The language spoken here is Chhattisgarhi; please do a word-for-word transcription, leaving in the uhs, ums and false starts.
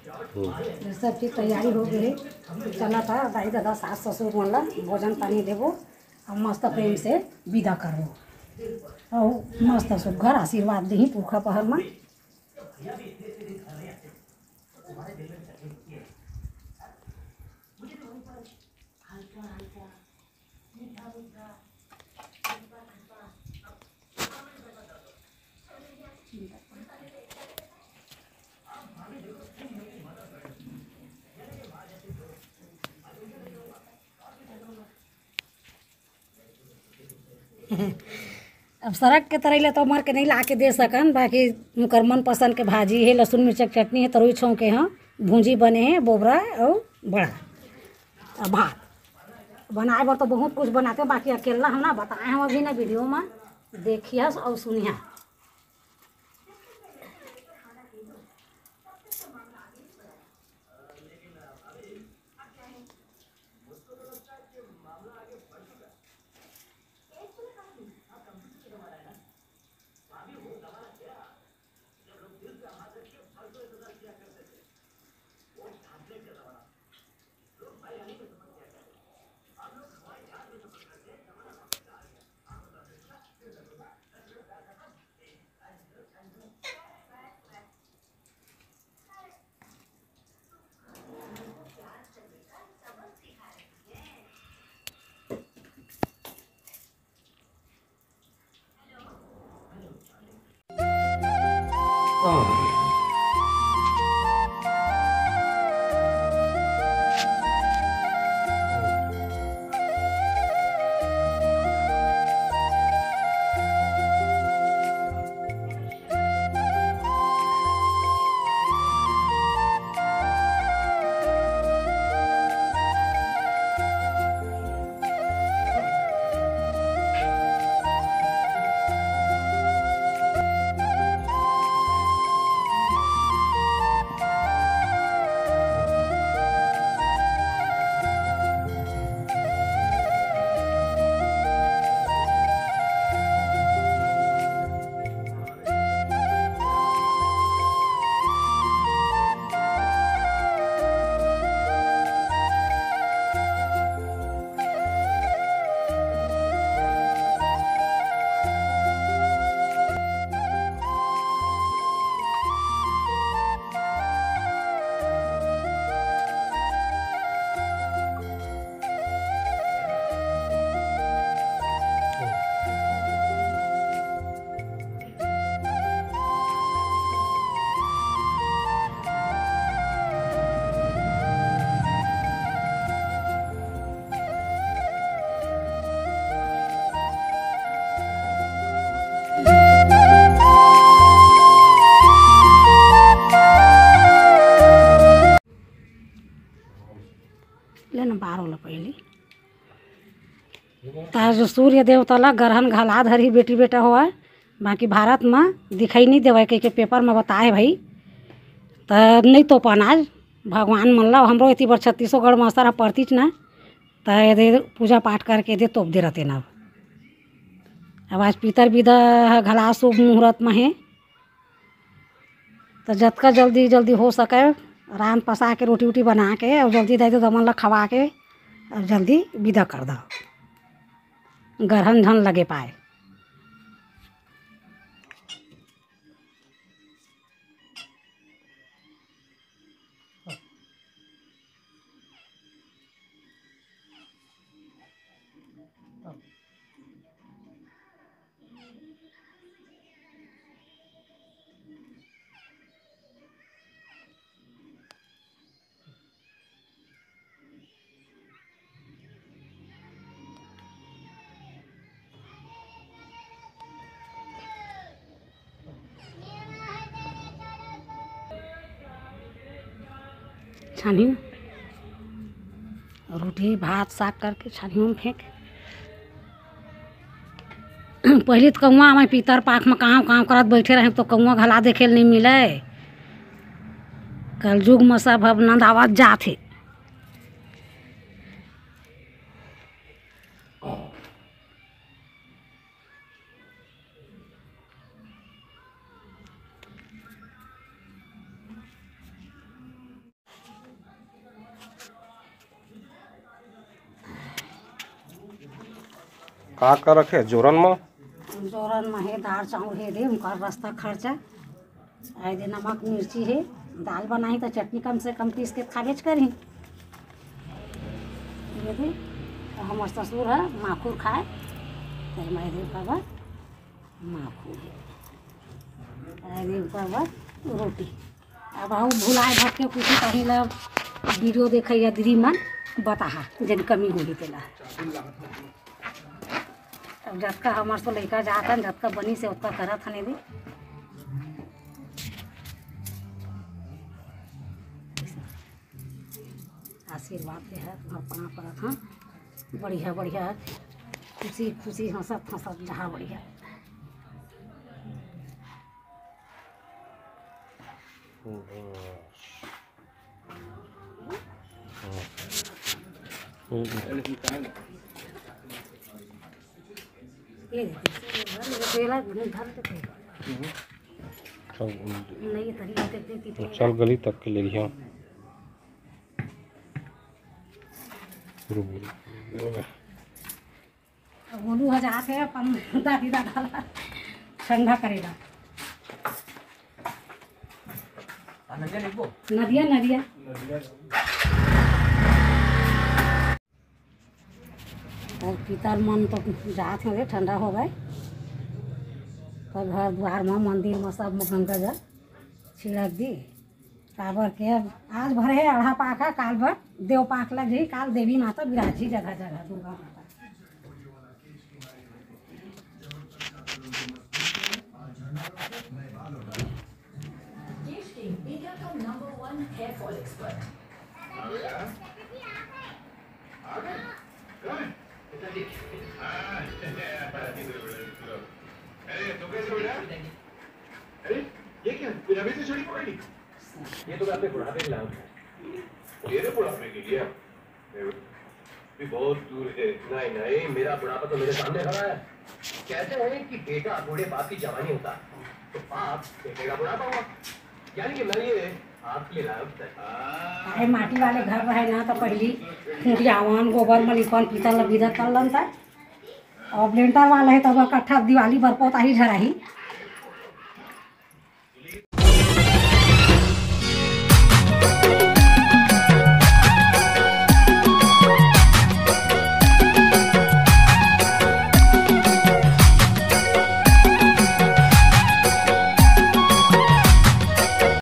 ये सब चीज तैयारी हो गई है। चला था दाई ददा सास ससुर मन ला भोजन पानी देबो, अब मस्त प्रेम से विदा करबो, और मस्त सुघर आशीर्वाद देही पुरखा पहर मा। अब सरग के तरई ले तो मर के नहीं ला के दे सकन, बाकी उनकर मनपसंद के भाजी हे, लहसुन मिर्चा के चटनी हे, तरोई छौंके हे, भूंजी बने हे, बोबरा अउ बड़ा। अब भात बनाए बर तो बहुत कुछ बनाते, बाकी अकेला हम ना बताए हम अभी ना वीडियो में देखिया अउ सुनिया। ले ना, बारो ला पहली। त आज सूर्य देवता ला ग्रहण घला धरी बेटी बेटा होवय, बाकी भारत म दिखाई नहीं देवय कहिके पेपर म बताए भाई। त नहीं तोपन आज भगवान मन ला, हमरो एती बर छत्तीसगढ़ म असर ह परतिच ना, त एदे पूजा पाठ करके एदे तोप दे रहते ना। अब आज पितर बिदा ह घला शुभ मुहूर्त म हे, त जतका जल्दी जल्दी हो सके रांध पसा के रोटी वोटी बना के अउ जल्दी दे दो दमन ला खवा के अउ जल्दी विदा कर दो, गरहन झन लगे पाए। छानही रोटी भात साग करके छानही में फेंक। पहली तो कौआ मैं पीतर पाख में कांव कांव करत बैठे रहे, तो कौआ घला देखे ल नहीं मिले। कलजुग में सब अब नंदावत जात हे। का का रखे जोरन म? जोरन म हे दार चाउर हे दे, उनकर रस्ता खर्चा। आए दे नमक मिर्ची हे, दाल बनाही त चटनी कम से कम पीस के खाबेच करही। ये दे, हमर ससुर ह माखुर खाए, त मैं दे काबर माखुर हे। आए दे काबर रोटी। अब आऊ भुलाए भटके कुछ कहीं ला वीडियो देखइया दीदी मन बताहा, जन कमी होही तेला। अब जतका हमर सो लइका जात हन, जतका बनी से ओतका करत हन एदे। आशीर्वाद के है, तुम्हार पाँव परत हन। बढ़िया, बढ़िया, खुशी, खुशी, हंसत, हंसत जहा बढ़िया। ये देखो, ये वाला, ये वाला धर लेते हैं। चल, नहीं, ये तरी, ये देखते हैं, कितने चल गली तक के ले लिया। अब गोलू ह जात हे अपन दादी दादा ला ठंडा करेगा। नदिया, नदिया। और पितर मन तो जात हे, ठंडा हो गए। तो घर दुआर म, मंदिर म सब म गंगा जल छिड़क दी। काबर के आज भर हे अड़हा पाखा, काल भर देव पाख लग जाही, काल देवी माता विराजी जगह जगह दुर्गा माता। अरे, तो कैसे बेटा? अरे, ये क्या? कुछ अभी से छड़ी पकड़ ली? ये तो मैं अपने बुढ़ापे की लांग है। तेरे बुढ़ापे की क्या? भी बहुत दूर है। नहीं, नहीं, मेरा बुढ़ापा तो मेरे सामने खड़ा है। कहते हैं कि बेटा बूढ़े बाप की जवानी होता है, तो बाप बेटे का बुढ़ापा हुआ। यानी कि मैं ये आपके लिए लाया हूँ। अरे, माटी वाले घर रहे ना, तो पहली खूंटियावन, गोबर म लिपन, पीतल ल बिदत कर लन था। अब लेंटर वाला है, तब कट्ठा दिवाली बर पोताही झराही।